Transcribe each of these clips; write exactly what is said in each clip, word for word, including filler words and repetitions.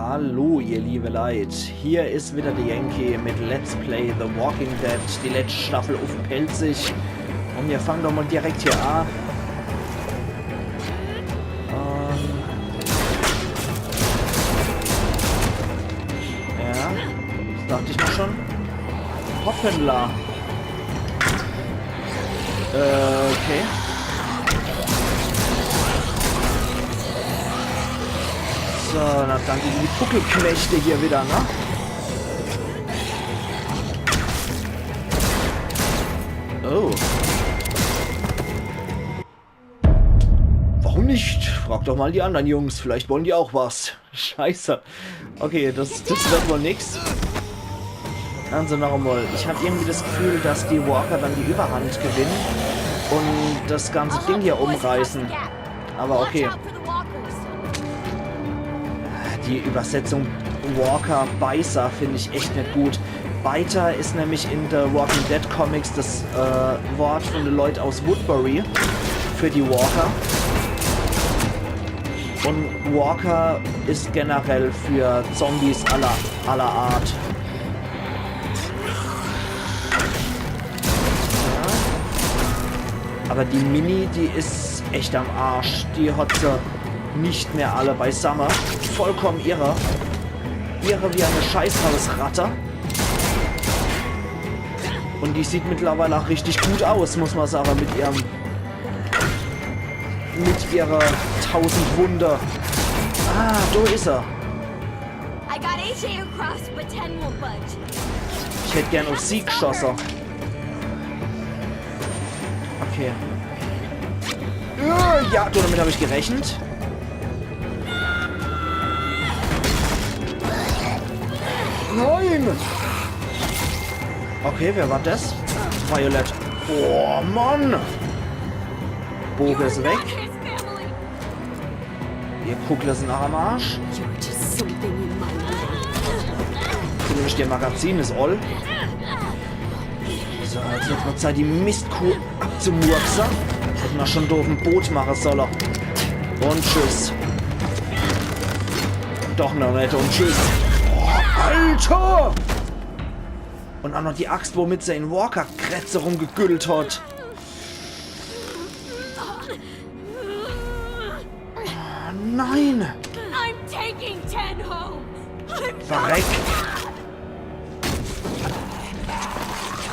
Hallo, ihr liebe Leit. Hier is wieder de Yankee mit Let's Play The Walking Dead, die letzte Staffel uff Pälzisch. Un mir fangen doch mal direkt hier an. Ähm. Ja, das dacht ich mir schon. Hoppala. Äh, okay. So, na danke, die Puckelknechte hier wieder, ne? Oh. Warum nicht? Frag doch mal die anderen Jungs, vielleicht wollen die auch was. Scheiße. Okay, das, das wird wohl nix. Also noch einmal, ich hab irgendwie das Gefühl, dass die Walker dann die Überhand gewinnen und das ganze Ding hier umreißen. Aber okay. Die Übersetzung Walker Beißer finde ich echt nicht gut. Biter is nämlich in The Walking Dead Comics das äh, Wort von de Leit aus Woodbury für die Walker. Und Walker is generell für Zombies aller, aller Art. Ja. Aber die Mini, die is echt am Arsch. Die hat se nicht mehr alle beisamme. Vollkommen irre. Irre wie eine Scheißhausratte. Und die sieht mittlerweile auch richtig gut aus, muss man sagen, mit ihrem, mit ihrer tausend Wunde. Ah, da is er. I got A J across, but Ten won't budge. Ich hätt gern auf sie geschossen. Okay. Äh, ja, damit hab ich gerechnet. Nein! Okay, wer war das? Violet. Oh, Mann! Boge is weg. Ihr Puckler sind auch am Arsch. You're just something in my life. Zumindest ihr Magazin is all. So, jetzt wird mal Zeit, die Mistkuh abzumurksen. Hätten wir schon doof im Boot machen sollen. Und tschüss. Doch noch nicht und tschüss. Oh, Alter! Und auch noch die Axt, womit sie in Walker Krätze rumgegüllt hat. Nein! I'm taking Ten home. I'm Verreck!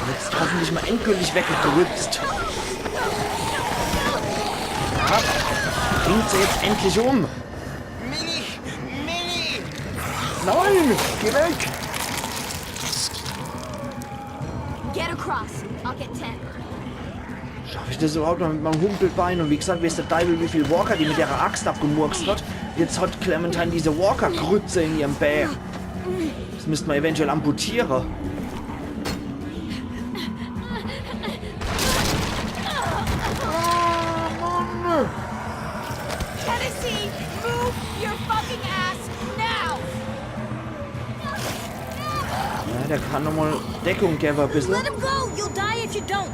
Jetzt hoffentlich mal endgültig weggerützt. Ja. Bringt sie jetzt endlich um. Mini! Mini! Nein! Geh weg! Get across. I'll get Ten. Schaff ich das überhaupt noch mit meinem Humpelbein? Und wie gesagt, weiß der Deiwel, wie viel Walker die mit ihrer Axt abgemurkst hat. Jetzt hat Clementine diese Walker-Grütze in ihrem Bä. Das müsste man eventuell amputieren. Oh, Mann. Tennessee, move your fucking ass now! Ja, der kann nochmal Deckung geben, ein bisschen. Let him go! You'll die if you don't!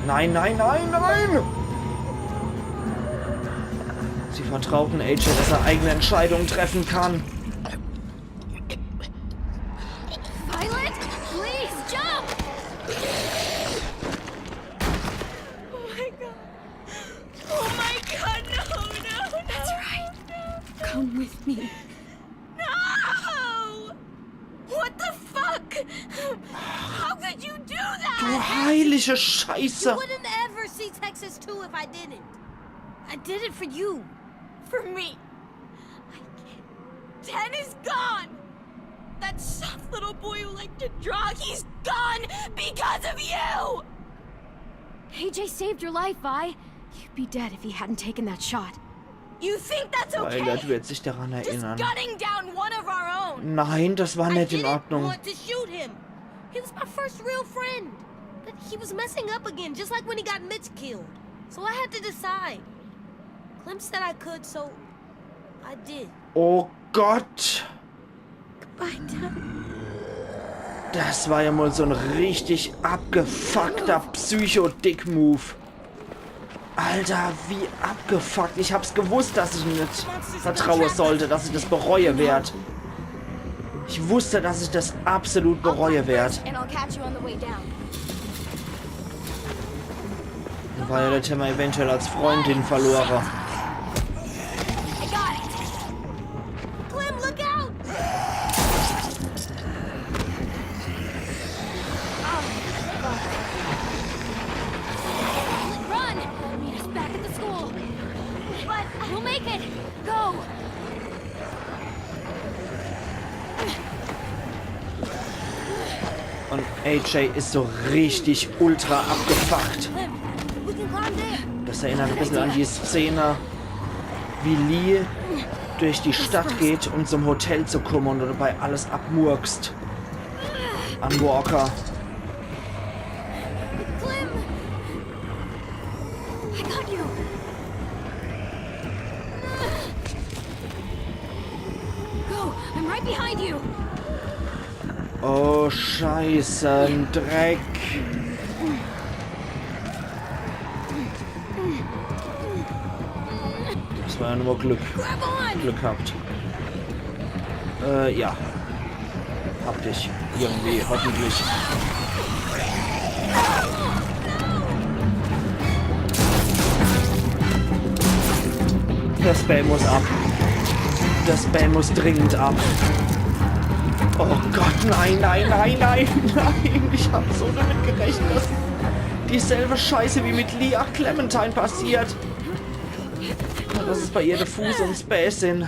Nein, nein, nein, nein! Sie vertrauten A J, dass er eigene Entscheidungen treffen kann. Violet, please jump! Oh my god. Oh my god, no, no, no. That's right. Come with me. No! What the fuck? How could you do that? Du heilige Scheiße! You wouldn't ever see Texas two if I didn't. I did it for you. For me. I can't. Ten is gone! That soft little boy who liked to draw, he's gone because of you! A J saved your life, Vi. You'd be dead if he hadn't taken that shot. You think that's okay? Violet wird sich daran erinnern. Just gunning down one of our own. Nein, das war nicht in Ordnung. I didn't want to shoot him. He was my first real friend. But he was messing up again, just like when he got Mitch killed. So I had to decide. Clem said I could, so I did. Oh Gott. Goodbye, Dad. Das war ja mal so ein richtig abgefuckter Psycho-Dick-Move. Alter, wie abgefuckt. Ich hab's gewusst, dass ich ihm net vertraue sollt, dass ich das bereue werd. Ich wusst, dass ich das absolut bereue werd. And I'll catch you on the way down. Violet hämmer eventuell als Freundin verlore. I got it. Clem, look out! Run! Meet us back at the school. We'll make it. Go! Und A J is so richtig ultra abgefuckt. Clem, we can climb there. Das erinnert ein bisschen an die Szene, wie Lee durch die Stadt geht, um zum Hotel zu kommen und dabei alles abmurkst. An Walker. Clem! I got you! Go! I'm right behind you! Oh, Scheiße, ein Dreck. Das war ja nur Glück. Grab on! Glück gehabt. Äh, ja. Hab dich. Irgendwie, hoffentlich. Das Bell muss ab. Das Bell muss dringend ab. Oh Gott, nein, nein, nein, nein, nein. Ich hab so damit gerechnet, dass dieselbe Scheiße wie mit Lee ach Clementine passiert. Und dass es bei ihr de Fuß und 's Bää sin.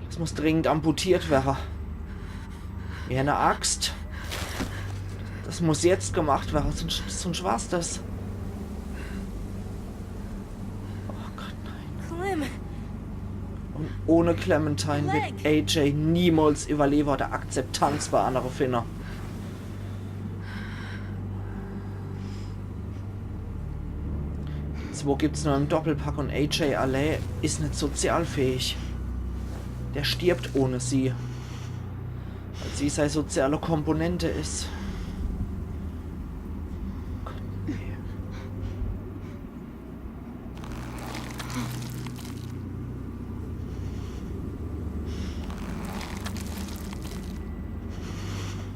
Das muss dringend amputiert werre. Ja, eine Axt. Das muss jetzt gemacht werre, sonst, sonst war's das. Oh Gott, nein. Clem! Und ohne Clementine wird A J niemals überlebe oder Akzeptanz bei andere finde. Zwo gibt's nur im Doppelpack und A J allee is net sozialfähig. Der stirbt ohne sie. Weil sie sei soziale Komponente is. Gott, nee.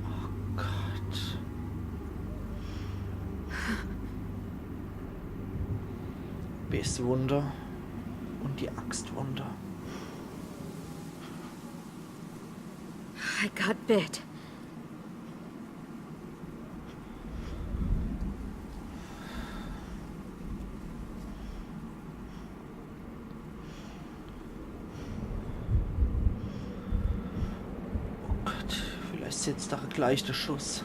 Oh Gott. Bisswunde und die Axtwunde. I got bit. Oh Gott, vielleicht sitzt da gleich der Schuss.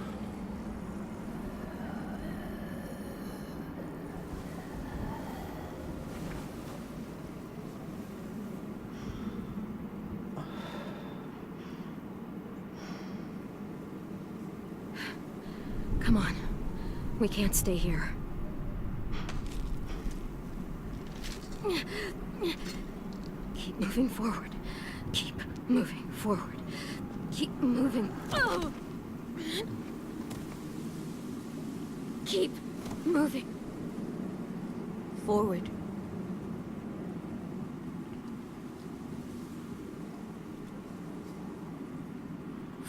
Come on. We can't stay here. Keep moving forward. Keep moving forward. Keep moving. Keep moving. Forward.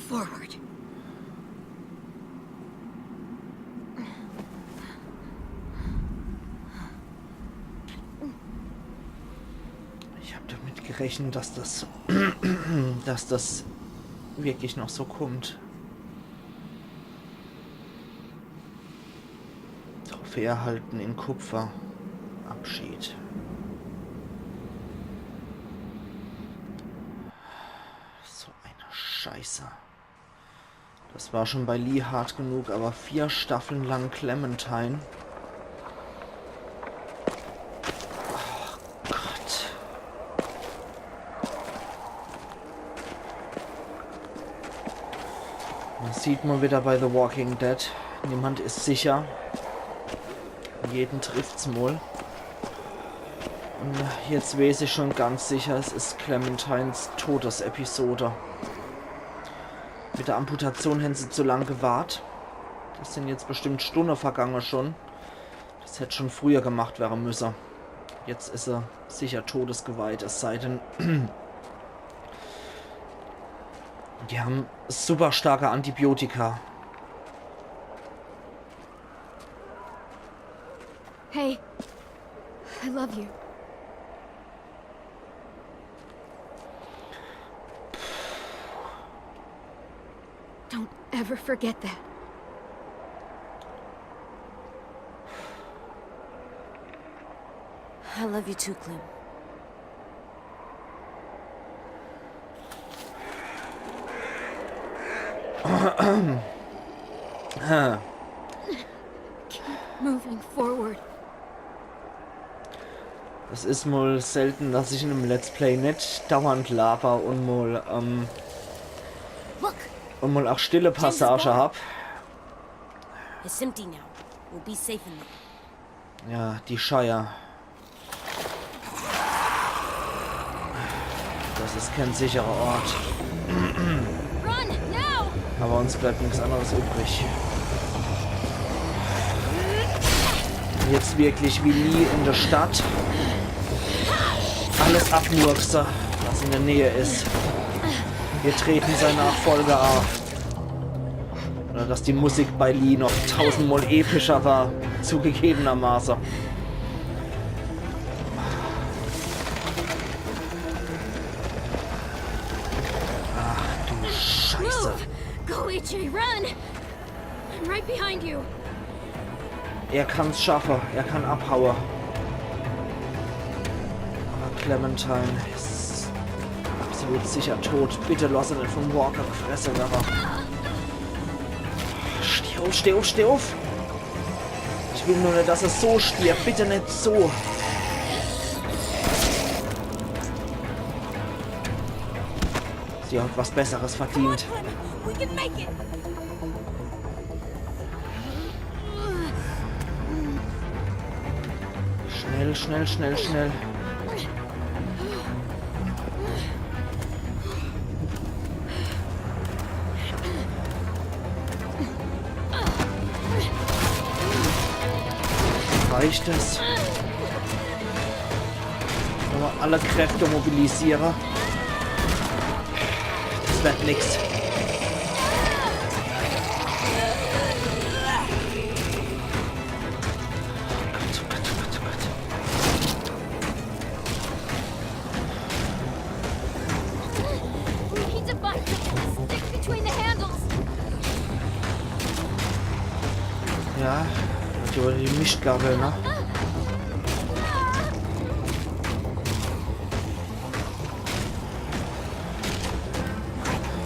Forward. Ich hab damit gerechnet, dass das, dass das wirklich noch so kommt. Trophäe erhalten in Kupfer. Abschied. So eine Scheiße. Das war schon bei Lee hart genug, aber vier Staffeln lang Clementine. Oh Gott. Das sieht man wieder bei The Walking Dead. Niemand is sicher. Jeden trifft's mol. Und jetzt weeß ich schon ganz sicher, es is Clementines Todesepisode. Mit der Amputation hän se zu lang gewart. Das sin jetzt bestimmt Stunde vergange schon. Das hätt schon früher gemacht wäre müsse. Jetzt is er sicher todesgeweiht, es sei denn, die haben super starke Antibiotika. Hey, I love you. Don't ever forget that. I love you too, Clem. Keep moving forward. Es is mol selten, dass ich in em Let's Play net dauernd laber und mol, ähm, Look, und mol auch stille Passage hab. It's empty now. We'll be safe in there. Ja, die Scheier. Das is kein sicherer Ort. Run now! Aber uns bleibt nichts anderes übrig. Jetzt wirklich wie Lee in der Stadt. Alles abmurkse, was in der Nähe is. Wir treten seinen Nachfolger auf. Oder dass die Musik bei Lee noch tausendmal epischer war, zugegebenermaßen. Ach du Scheiße. Move! Go, A J, run! I'm right behind you. Er kann's schaffe, er kann abhaue. Aber Clementine is absolut sicher tot. Bitte lass er net vom Walker gefresse werre. Steh auf, steh auf, steh auf! Ich will nur net, dass er so stirbt. Bitte net so. Sie hat was Besseres verdient. We can make it! Schnell, schnell, schnell, schnell. Reicht es? Wenn mer alle Kräfte mobilisiere. Das wird nix. Oh Gott, oh Gott, oh Gott, oh Gott. We need to find something to stick between the handles. Ja, natürlich die Mistgabel, ne?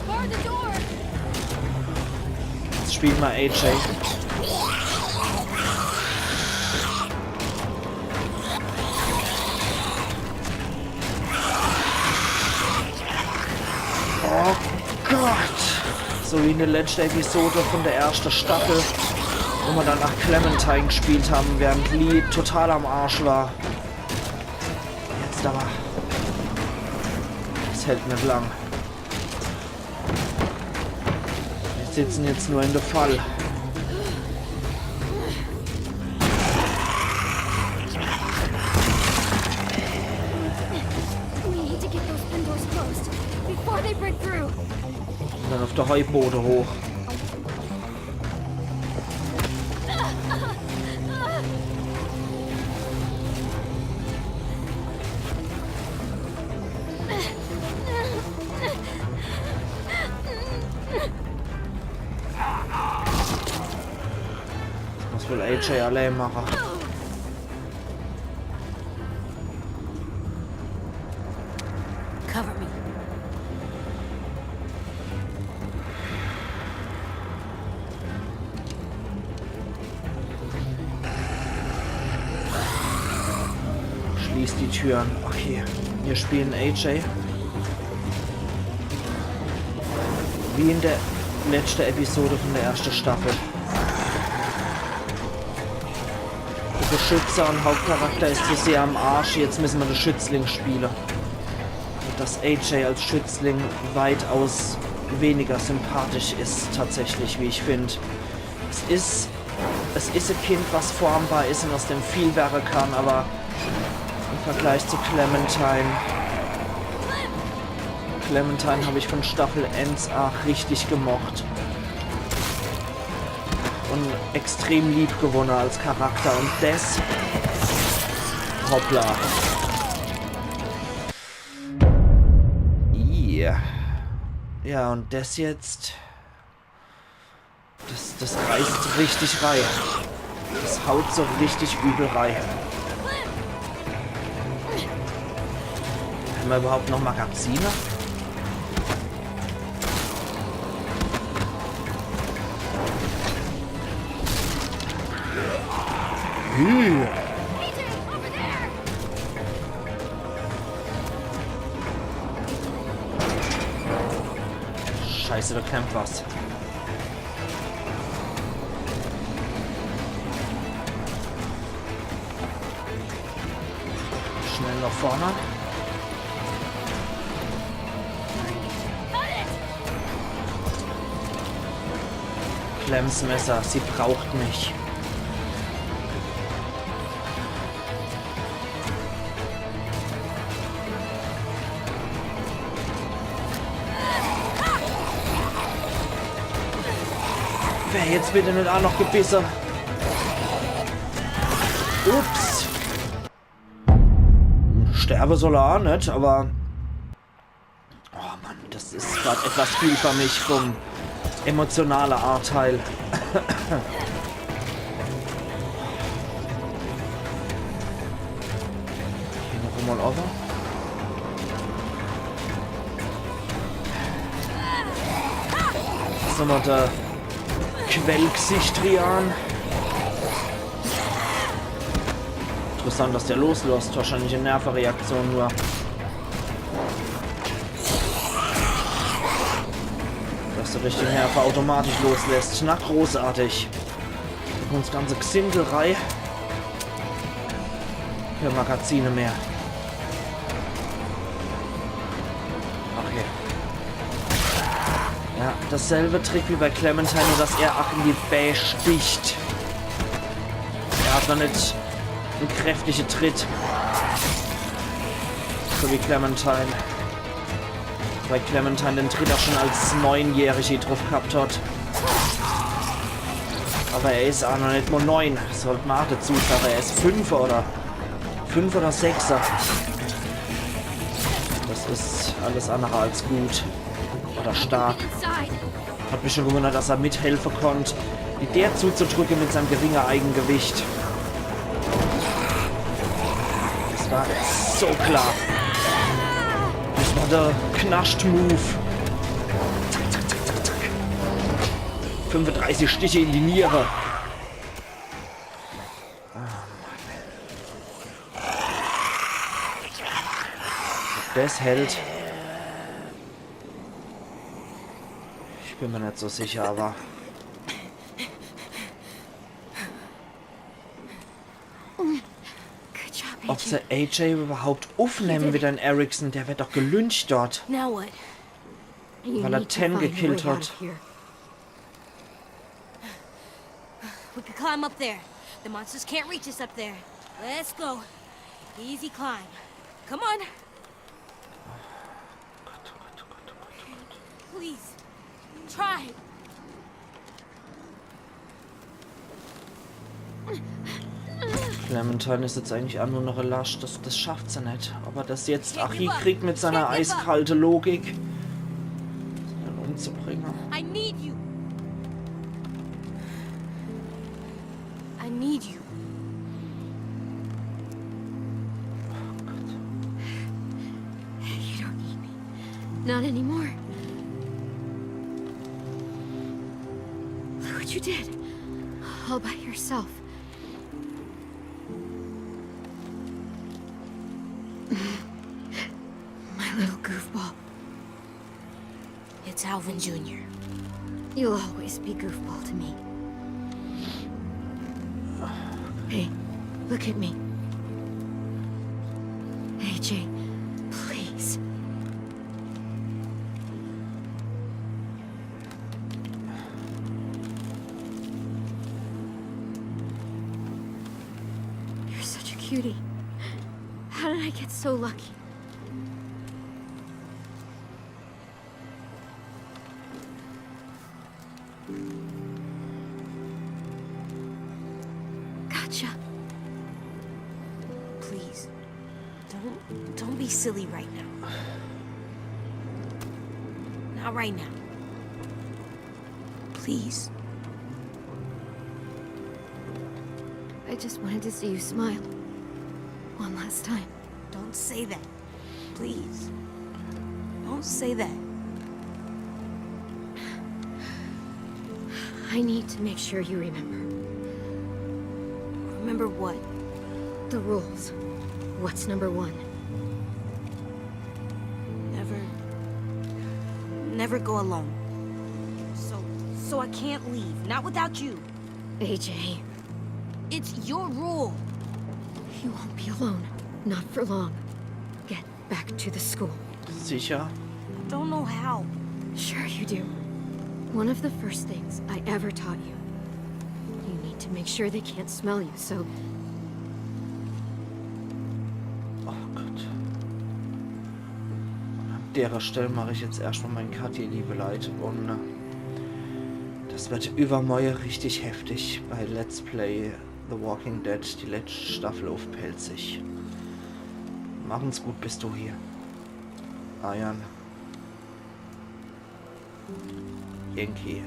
Bar the door. Jetzt spielen wir A J. Oh Gott! So wie in der letzten Episode von der ersten Staffel, wo wir dann nach Clementine gespielt haben, während Lee total am Arsch war. Jetzt aber. Das hält nicht lang. Wir sitzen jetzt nur in der Fall. We need to get those windows closed before they break through. Und dann auf der Heuboden hoch. Was will A J allein machen? Cover me. Schließ die Türen. Okay, wir spielen A J. Wie in der letzten Episode von der ersten Staffel. Der Beschützer und Hauptcharakter ist zu sehr am Arsch. Jetzt müssen wir den Schützling spielen. Und dass A J als Schützling weitaus weniger sympathisch ist, tatsächlich, wie ich finde. Es ist Es is e Kind, was formbar is un aus dem viel werre kann, awwer im Vergleich zu Clementine. Clementine hab ich von Staffel eens aach richtig gemocht. Un extrem lieb gewonne als Charakter. Un des. Hoppla. Ih. Ja, un des jetzt. Des, des reißt richtig rei. Des haut so richtig übel rei. Hämmer üwwerhaupt noch Magazine? Hm. Scheiße, do klemmt was. Schnell noch vorne. Clems Messer, sie braucht mich. Wer jetzt bitte net aach noch gebisse? Ups. Sterbe soll er aach net, awwer Oh Mann, des is grad etwas viel für mich vom emotionale Anteil. Hier noch emol over. Was nochmol der Quellgesicht Rian. Interessant, dass der loslässt. Wahrscheinlich e Nervereaktion nur. Dass der richtig Nerve automatisch loslässt. Na, großartig. Uns ganze Xindelrei. Für Magazine mehr. Okay. Ja, dasselbe Trick wie bei Clementine, nur dass er aach in die Bää sticht. Er hat noch net en kräftige Tritt. So wie Clementine. Weil Clementine den Tritt aach schon als Neunjährige druff gehabt hat. Aber er is aach noch net mol neun. Sollt mer aach dazu sage, er is Fünfer oder Fünf oder Sechser. Das is alles andere als gut. Oder stark. Hat mich schon gewundert, dass er mithelfe konnt, die Deer zuzudrücke mit seinem geringe Eigengewicht. Das war so klar. Das war der Knascht-Move. Zack, zack, zack, zack, zack. Fünfunddreißig Stiche in die Niere. Ob das hält? Ich bin mir net so sicher, aber Good job, ob A J. sie A J überhaupt aufnehmen will, den Erickson, der wird doch gelyncht dort, Now what? You weil er need to Tenn find a gekillt way out hat. of here. We could climb up there. The monsters can't reach us up there. Let's go. Easy climb. Come on. Please. Try. Clementine is jetzt eigentlich auch nur noch e Lascht, das, das schafft sie net. Ob er das jetzt auch hiekriegt mit seiner eiskalte Logik, den umzubringen. I need you. I need you. You don't need me. Not anymore. Look what you did. All by yourself. My little goofball. It's Alvin Junior. You'll always be goofball to me. Hey, look at me. A J, please. Judy, how did I get so lucky? Gotcha. Please, don't don't be silly right now. Not right now. Please. I just wanted to see you smile. One last time. Don't say that. Please. Don't say that. I need to make sure you remember. Remember what? The rules. What's number one? Never. Never go alone. So, so I can't leave. Not without you. A J, It's your rule. You won't be alone. Not for long. Get back to the school. Sicher? Don't know how. Sure you do. One of the first things I ever taught you. You need to make sure they can't smell you, so Oh Gott. An derer Stell mach ich jetzt erscht mal mein Cut, ihr liebe Leit. Un äh, das werd iwwermorje richtig heftig bei Let's Play The Walking Dead, die letscht Staffel uff Pälzisch. Machen's gut bis dohie. Eiern. Yankee.